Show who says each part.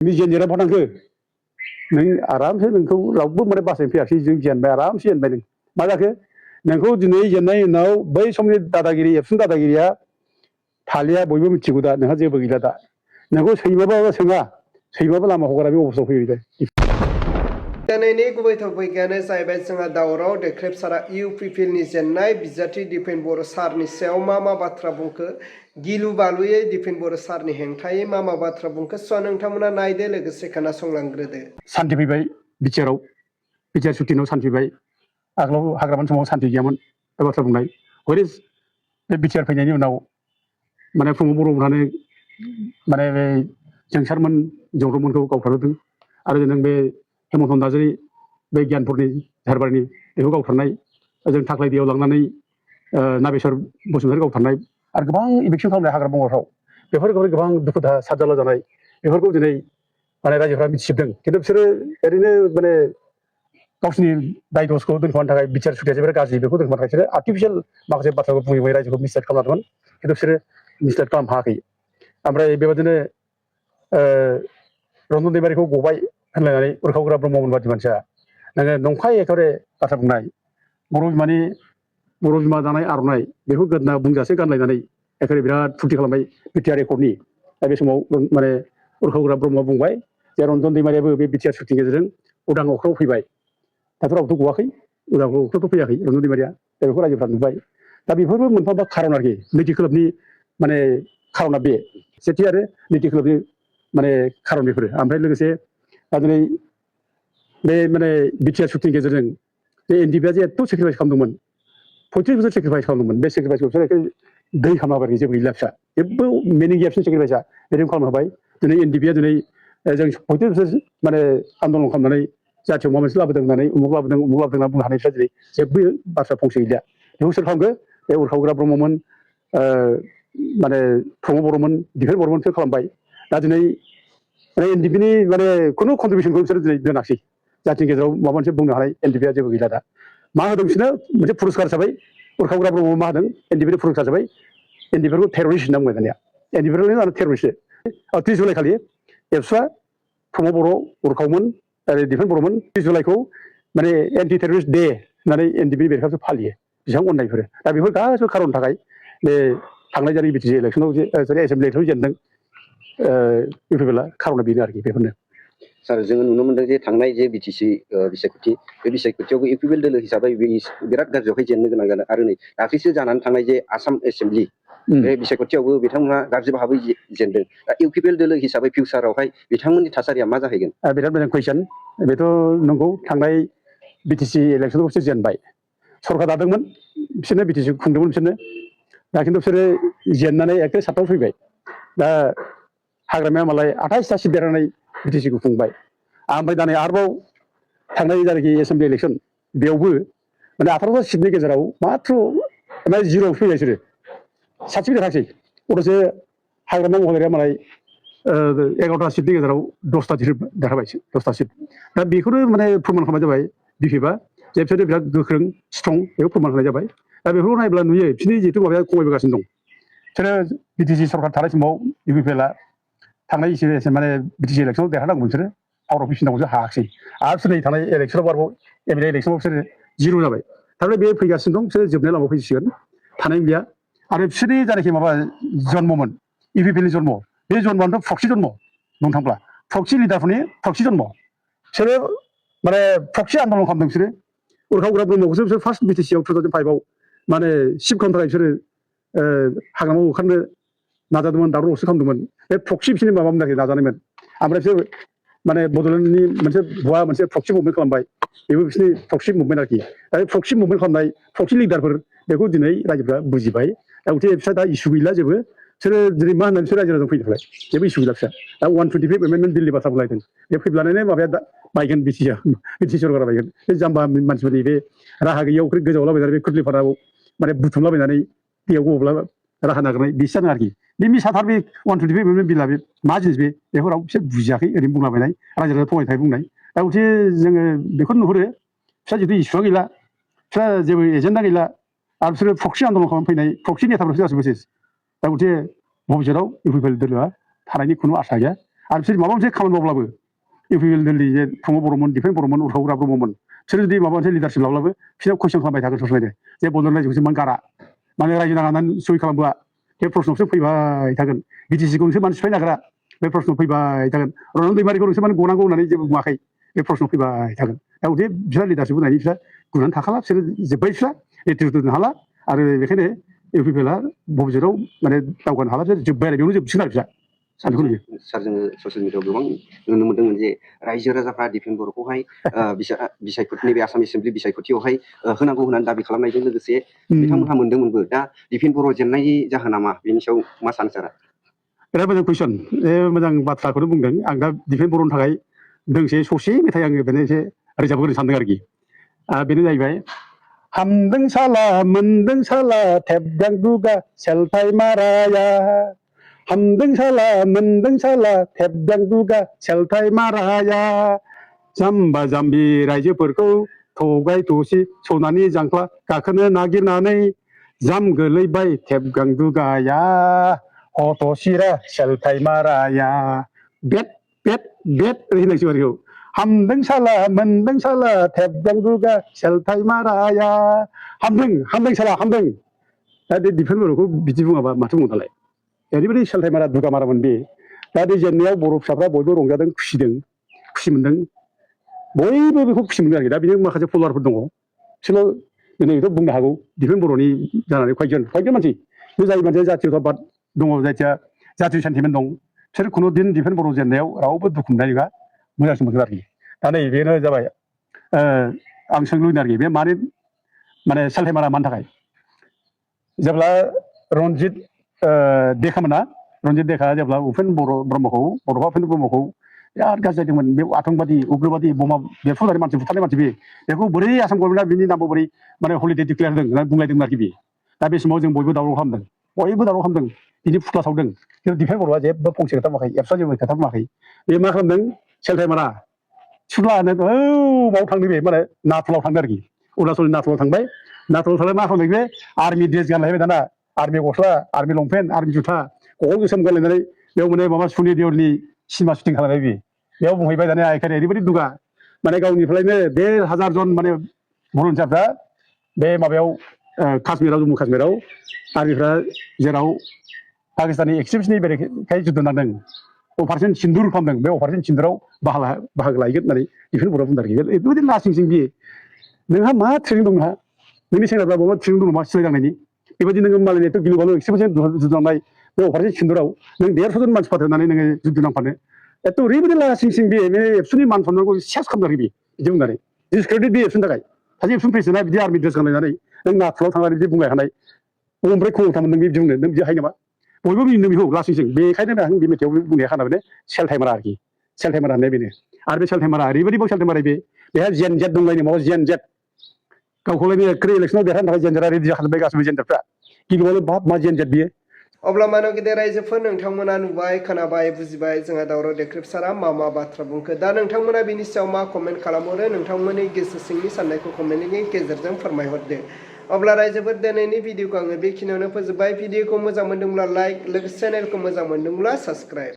Speaker 1: Genera भटांखो नों आरामसे नोंखौ रावबो माने बासायनो फैयाखै जों जेनबाय आरामसे जेनबाय नों मा जाखो नोंखौ दिनै जेननायनि उनाव बै समनि दादागिरि एबसुनि दादागिरिया थालिया बयबो मिथिगौ दा नोंहा जेबो गैला दा नोंखौ सैमाबाबो सोङा सैमाबो लामा हगारा बे अबस्थायाव फैबाय दे
Speaker 2: दिनैनि गुबै टपिकआनो जाहैबाय जोंहा दावराव देख्रेबसारा इउपिपिएलनि जेननाय बिजाथि दिपेन बर' सारनि सायाव मा बाथ्रा बुंखो गिलु बालुयै दिपेन बर' सारनि हेंथायै मा बाथ्रा बुंखो स' नोंथांमोना नायदो लोगोसे खोनासंलांग्रोदो।
Speaker 1: सान्थि फैबाय बिटिआरआव बिटिआर सुटिनाव सान्थि फैबाय आगोलाव हाग्रामानि समाव सान्थि गैयामोन बे बाथ्रा बुंनाय हरै बे बिटिआर फैनायनि उनाव माने प्रमद बर'मोनहानो माने बे जोंसारमोन जौरबमोनखौ गावथारदों आरो नों बे हेमन्त नार्जारि बे गियानपुरनि झारबारनि बेखौ गावथारनाय जों थाख्लायदियाव लांनानै नागेश्वर बसुमतारी गावथारनाय आरो गोबां इभिकसन खालामनाय हाग्रा बंग्राफ्राव बेफोर गोबां दुखु दाहा सातजाला जानाय बेफोरखौ दिनै माने रायजोफ्रा मिथिजोबदों खिन्थु बिसोरो ओरैनो माने गावसिनि दाय दसखौ दोनखोमानो थाखाय बिटिआर सुटिया जोबोर गाज्रि बेखौ दोनखोमानो थाखाय बिसोरो आर्टिफिसियेल माखासे बाथ्राखौ बुङै रायजोखौ मिसलेट खालामदोंमोन खिन्थु बिसोरो मिसलेट खालामनो हायाखै ओमफ्राय बेबादिनो रन्जन दैमारिखौ गबाय होनलायनानै उरखावग्रा ब्रह्ममोन बादि मानसिया नोङो नंखाय एखेबारे बाथ्रा बुंनाय बर' बिमा दानाय आर'नाइ बेखौ गोदोना बुंजासे गानलायनानै एखेबारे बिराद फुरथि खालामबाय बिटिआर रेकर्डनि दा बे समाव माने उरखावग्रा ब्रह्मआ बुंबाय जे रन्जन दैमारियाबो बे बिटिआर सुटिनि गेजेरजों उदां अख्राङाव फैबाय दाथ' रावबोथ' गवाखै उदां अख्राङावथ' फैयाखै रन्जन दैमारिया दा बेखौ रायजोफ्रा नुबाय दा बेफोरबो मोनफा मोनफा खारन आरोखि नैथि खोलोबनि माने खारना बे सेथि आरो नैथि खोलोबनि माने खारन बेफोरो ओमफ्राय लोगोसे दा दिनै बे माने बिटिआर सुटिनि गेजेरजों बे एनडिएफआ जे एथ' सेक्रिफाइस खालामदोंमोन 35 बोसोर सेक्रिफाइस खालामदोंमोन बे सेक्रिफाइसखौ बिसोर दै खालामाबो आरोखि जेबो गैला फिसा जेबो मिनिं गैया बिसोरनि सेक्रिफाइसआ बेजों खालामनो हाबाय दिनै एनडिएफआ दिनै जों 35 बोसोर माने आन्दलन खालामनानै जाथियाव माबा मोनसे लाबोदों होननानै उमुक लाबोदों होनना बुंनो हानायफ्रा दिनै जेबो बाथ्रा फंसे गैलिया बेखौ सोर खालामखो बे उरखावग्रा ब्रह्ममोन माने प्रमद बर'मोन दिपेन बर'मोन बिसोर खालामबाय दा दिनै एनडिएफनि माने खुनु कन्ट्रिबिउसनखौ बिसोर दिनै दोनाखिसै जातिनि गेजेराव माबा मोनसे बुंनो हानाय एनडिएफआ जेबो गैला दा मा होदों बिसोरनो मोनसे पुरस्कार हिसाबै उरखावग्रा ब्रह्म मा होदों एनडिएफनि पुरस्कार हिसाबै एनडिएफखौ टेररिस्ट होनना बुंबाय दानिया एनडिएफनि आरो टेररिस्ट 30 जुलाइ खालि एबसुआ प्रमद बर' उरखावमोन आरो दिपेन बर'मोन 30 जुलाइखौ माने एन्टि टेररिस्ट डे होननानै एनडिएफनि बेरेखासो फालियो बेसेबां अननायफोर दा बेफोर गासिबो खारननि थाखाय बे थांनाय जानाय बिटिसि इलेक्सनाव जे एसेम्बलि इलेक्सनाव जेनदों इउपिपिएलआ खारना बेनो आरोखि बेफोरनो
Speaker 3: सार जोङो नुनो मोनदों जे थांनाय जे बिटिसि बिसायख'थि बे बिसायख'थियावबो इउपिपिएल दोलो हिसाबै बिराद गाज्रियावहाय जेननो गोनां जादों आरो नै दाख्लैसो जानानै थांनाय जे आसाम एसेम्बलि बे बिसायख'थियावबो बिथांमोना गाज्रि भाबै जेनदों दा इउपिपिएल दोलो हिसाबै फिउचारावहाय बिथांमोननि थासारिया मा जाहैगोन
Speaker 1: बिराद मोजां कुइसन बेथ' नंगौ थांनाय बिटिसि इलेक्सनाव बिसोर जेनबाय सरकार दादोंमोन बिसोरनो बिटिसि खुंदोंमोन बिसोरनो दा खिन्थु बिसोरो जेननानै एखे सातथाव फैबाय दा हाग्रामाया मालाय 28टा सिट देरहानानै बिटिसिखौ खुंबाय ओमफ्राय दा नै आरोबाव थांनाय जायनाखि एसेम्बलि इलेक्सन बेयावबो माने 18टा सिटनि गेजेराव माथ्र माने जिर'आव फैबाय बिसोरो सासेबो देरहासै अथ'सो हाग्रामा महिलारिया मालाय 11टा सिटनि गेजेराव 10टा सिट देरहाबाय 10टा सिट दा बेखौनो माने फोरमान खालामनाय जाबाय बिपिएफआ जे बिसोरो बिराद गोख्रों स्ट्रं बेखौ फोरमान होनाय जाबाय दा बेफोरखौ नायब्ला नुयो बिसोरनि जिहेतु माबाया खमायबोगासिनो दं बिसोरो बिटिसि सरकार थानाय समाव इउपिपिएलआ थांनाय माने बिटिसि इलेक्सनाव देरहानांगौ बिसोरो आउट अफ फिफटिनावसो हायाखिसै आरो बिसोर नै थांनाय इलेक्सनाव आरोबाव एमएलए इलेक्सनाव बिसोरो जिर' जाबाय थारमाने बे फैगासिनो दं बिसोरो जोबनाय लामायाव फैसिगोन थानाय गैया आरो बिसोरनि जायनाखि माबा जन्ममोन इउपिपिएलनि जन्म बे जन्मआनोथ' प्रक्सि जन्म बुंनो थांब्ला प्रक्सि लिडारफोरनि प्रक्सि जन्म बिसोरो माने प्रक्सि आन्दलन खालामदों बिसोरो उरखावग्रा ब्रह्मखौसो बिसोर फार्स्ट बिटिसिआव 2005आव माने सिफ खालामनो थाखाय बिसोरो हाग्रामायाव ओंखारनो नाजादोंमोन दावराव दावसि खालामदोंमोन बे प्रक्सि बिसोरनि माबा मोनाखै नाजानायमोन ओमफ्राय बिसोर माने बड'लेण्डनि मोनसे भुवा मोनसे प्रक्सि मुभमेन्ट खालामबाय बेबो बिसोरनि प्रक्सि मुभमेन्ट आरोखि दा बे प्रक्सि मुभमेन्ट खालामनाय प्रक्सि लिडारफोर बेखौ दिनै रायजोफ्रा बुजिबाय दा गथिखे बिस्रा दा इसु गैला जेबो बिसोरो दिनै मा होननानै बिसोर रायजो राजाजों फैनो थाखाय जेबो इसु गैला बिस्रा दा 125 एमेन्डमेन्ट बिलनि बाथ्रा बुंलायदों बे फैब्लानो माबाया बायगोन बिटिसि सरकारा बायगोन बे जाम्बा मानसिफोरनि बे राहा गैयियाव गोजावलाबायनानै बे खुद्लिफाराव माने बुथुमलाबायनानै दैयाव गब्ला राहा नागिरनाय बिसो जादों आरोखि बे मिसाथार बे 125 एमेन्डमेन्ट बिला बे मा जिनिस बेखौ रावबो बिसोर बुजियाखै ओरैनो बुंलाबायनाय रायजो राजा थगायनो थाखाय बुंनाय दा गथिखे जोङो बेखौनो नुहुरो बिस्रा जितु इसुआ गैला बिस्रा जेबो एजेन्डा गैला आरो बिसोरो प्रक्सि आन्दलन खालामफैनाय प्रक्सि नेताफोरसो गासिबो दा गथिखे भबिष्यतआव इउपिपिएल दोलोआ थानायनि खुनु आसा गैया आरो बिसोर माबा मोनसे खामानि मावब्लाबो इउपिपिएल दोलनि जे प्रमद बर'मोन दिफेन बर'मोन उरावग्रा ब्रह्ममोन बिसोर जुदि माबा मोनसे लिडारशिप लाब्लाबो बिसोरनाव कुइसन खालामबाय थागोन ससमायनो जे बड'लेण्ड रायजोखौसो मानो गारा माने रायजो नागारनानै सहि खालामबोआ बे प्रश्नआवसो फैबाय थागोन बिटिसिखौ नोंसोर मानो सिफायनो नागिरा बे प्रश्नआव फैबाय थागोन रनन दैमारिखौ नोंसोर मानो गनांगौ होननानै जेबो बुङाखै बे प्रश्नआव फैबाय थागोन दा गथे बिसोर लिडारशिप होनायनि बिसोर गुनानै थाखाला बिसोर जोब्बाय बिसोर नेतृत्व होनो हाला आरो बेखायनो इउपिपिएलआ भबिष्यतआव माने दावगानो हाला बिसोर जोब्बाय आरो बेयावनो जोबसिगोन आरो बिसोर सानखौ नुयो
Speaker 3: सार जोङो ससियेल मिडियाआव गोबां नुनो मोन्दोंमोन जे रायजो राजाफ्रा दिफेन बर'खौहाय बिसायख'थिनि बे आसाम एसेम्बलि बिसायख'थियावहाय होनांगौ होननानै दाबि खालामनायजों लोगोसे बिथांमोनहा मोन्दोंमोनबो दा दिफेन बर' जेननायनि जाहोना मा बेनि सायाव मा सानो सारा
Speaker 1: बिराद मोजां कुइसन मोजां बाथ्राखौनो बुंदों आं दा दिफेन बर'नि थाखाय दोंसे ससे मेथाइ आङो बेनो एसे रोजाबहोनो सानदों आरोखि बेनो जाहैबाय हामदों साला मोनदों साला थेबगां दुगा सेलथाय माराया हामदों साला मोनदों साला थेबगां दुगा सेलथाय माराया जाम्बा जाम्बि रायजोफोरखौ थगाय थसि सनानि जांख्ला गाखोनो नागिरनानै जाम गोलैबाय थेबगां दुगाया हत'सिरा सेलथाय माराया बेट बेट बेट ओरै होननांसिगौ आरोखौ हामदों साला मोनदों साला थेबगां दुगा सेलथाय माराया हामदों साला हामदों दा बे दिफेन बर'खौ बिदि बुङाबा माथो बुङो दालाय ओरैबायदि सेलथाय मारा दुगा मारामोन बे दा बे जेननायाव बर' फिसाफ्रा बयबो रंजादों खुसि मोन्दों बयबो बेखौ खुसि मोनदों आरोखि दा बेनि माखासे फल'वारफोर दङ बिसोरल' दिनै बेखौ बुंनो हागौ दिफेन बर'नि जानानै कयजन मानसि बे जाय मानसिया जातीयताबाद दङ जायखिया जातीय सेन्टिमेन्ट दं बिसोर खुनु दिन दिफेन बर' जेननायाव रावबो दुखु मोननाय नङा मोजांसो मोनगोन आरोखि दा नै बेनो जाबाय आं सोंनो लुबैदों आरोखि बे माने सेलथाय मारा मानि थाखाय जेब्ला रनजित देखा जेब्ला उपेन ब्रह्मखौ बड'फा उपेन्द्र ब्रह्मखौ बिराद गाज्रि जादोंमोन बे आतंकबादि उग्रबादि बमा बेरफुनानै मानसि बुथारनाय मानसि बेखौ बोरै आसाम गभर्नमेन्टआ बिनि नामखौ बोरै माने हलिडे डिक्लेयार होदों होननानै बुंलायदोंमोन आरोखि बे दा बे समाव जों बयबो दावराव खालामदों बिनि फुथ्ला सावदों खिन्थु दिफेन बर'आ जेबो फंसे खोथा बुङाखै एबसुआ जेबो खोथा बुङाखै बे मा खालामदों सेलथाय मारा सुलानो माव थांदों बे माने नाथुराव थांदों आरोखि अरुणाचलनि नाथुराव थांबाय नाथुराव थांनानै मा खालामदों बे आर्मि ड्रेस गानलायबाय दाना आर्मि गस्ला आर्मि लंपेन्ट आर्मि जुथा गल गोसोम गानलायनानै बेयाव माने माबा सुनि देवलनि सिनेमा शुटिं खालामबाय बेयाव बुंहैबाय दानिया एखायनो ओरैबायदि दुगा माने गावनिफ्रायनो 1,500 जन माने भलन्टियारफ्रा बे माबायाव जम्मु काश्मीराव आर्मिफ्रा जेराव पाकिस्ताननि एक्सट्रिमिस्टनि बेरेखायै जुद्ध नांदों अपारेशन सिन्दुर खालामदों बे अपारेशन सिन्दुराव बाहागो लाहैगोन होननानै दिफेन बर'आ बुंदों आरोखि ओरैबायदि लासिंसिं बियो नोंहा मा ट्रेनिं दं नोंहा नोंनि सेंग्राफ्रा माबा ट्रेनिं दं नामा सिनायनांनायनि बेबायदि नोङो मालायनिथ' गिलु बालु एक्सट्रिमिस्टजों जुद्ध नांनाय बे अपारेशन सिन्दुराव नों 150 जन मानसि फाथायनानै नोङो जुद्ध नांफानो एथ' ओरैबायदि लासिंसिं बे एबसुनि मान सन्मानखौ सेस खालामदों आरोखि बिदि बुंनानै डिसक्रेडिट बे एबसुनि थाखाय सासे एबसुनि प्रेसिडेन्टआ बिदि आर्मि ड्रेस गानलायनानै नों नाथुराव थांनानै बिदि बुंलाय हानाय बबेनिफ्राय खमथामोन नों बिदि बुंनो नों बिदि हायो नामा बयबो मिनिदों बेखौ लासिंसिं बेखायनो आं बे मेथाइआव बुंनाया खाना बेनो सेलथाय मारा आरोखि सेलथाय मारा होननाया बेनो आरो बे सेलथाय मारा ओरैबायदिबाव सेलथाय मारा बेहा जेन जेट दंलायनो माबा जेन जेट गावखौलायनो एख्रि इलेक्सनाव देरहानो थाखाय जेन जेटआ रेडि जाखाजोब्बाय गासैबो जेन जेटफ्रा गिलु बालु बाब मा जेन जेट बियो
Speaker 2: अब्ला मानव गेदेर रायजोफोर नोंथांमोना नुबाय खोनाबाय बुजिबाय जोंहा दावराव देख्रेब सारा मा बाथ्रा बुंखो दा नोंथांमोना बेनि सायाव मा कमेन्ट खालामहरो नोंथांमोननि गोसो सिंनि साननायखौ कमेन्टनि गेजेरजों फोरमायहरदो अब्ला रायजोफोर दिनैनि भिडिअखौ आङो बेखिनियावनो फोजोबबाय भिडिअखौ मोजां मोनदोंब्ला लाइक लोगोसे चेनेलखौ मोजां मोनदोंब्ला साबस्क्राइब